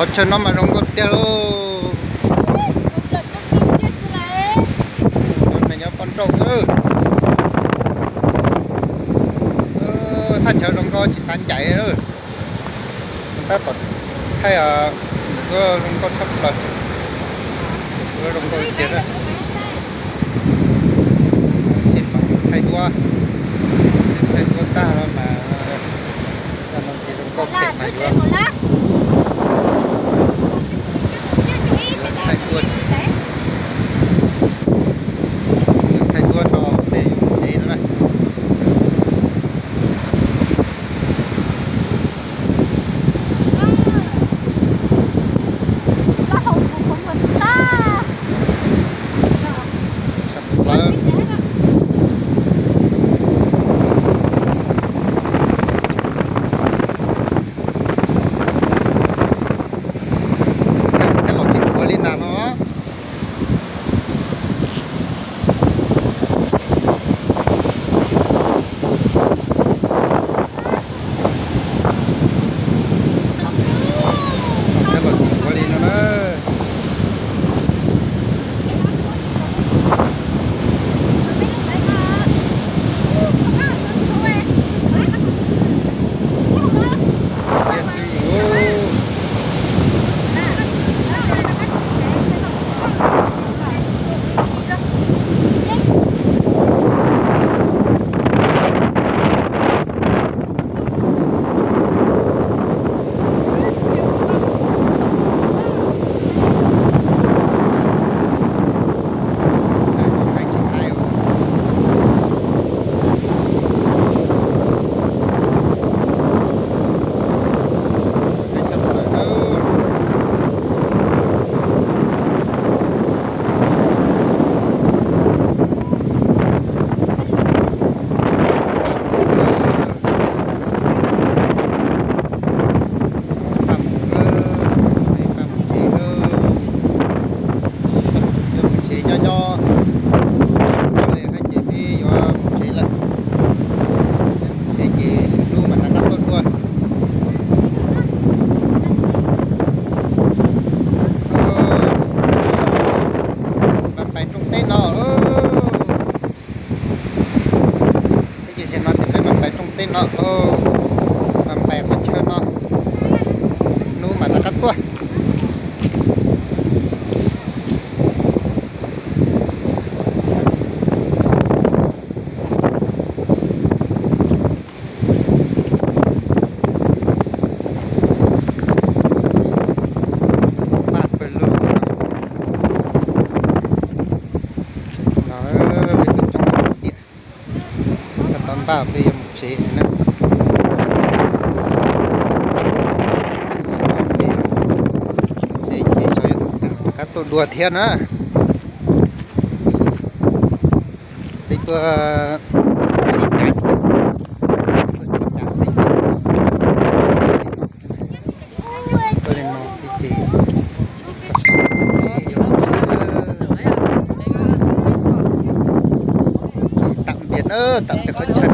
Qhov chaw no mas zoo nkauj tiag lauj. Cov neeg nyob poj nrauj xwb. Thaj chaw zoo nkauj tsis xav ncaim. Tab tom thaij, ntawm tuaj zoo nkauj tshaj plaws. Tuaj zoo nkauj tiag. Sim no thaij duab, thaij duab tag no mas, no ces zoo nkauj phem mas yuav thaij duab, thaij duab rau tej yuav mus tsev no na. Los tsis dhuav li ntag no. Los tsis dhuav li no na. Yuav mus tsev nyob nyob, li qab ces peb yuav mus tsev lawm. Yuav mus tsev ces lwm hnub mam rov qab tuaj dua. Mas pais rooj teb no. Peb ces no ces peb mam pais rooj teb no, mam pais qhov chaw no, hnub mam rov qab tuaj. Npaj pawg lug no, peb tus coob tiam, tau npaj peb yuav mus tsev na. Tsev ces xyov yuav tus twg rov qab tuaj dua thiab na. Peb tuaj tsis cav xwb, tuaj tsis cav xwb ces tuaj li no xwb ces txog sij hawm yuav mus tsev lawm. Tam npias na, tam npias qhov chaw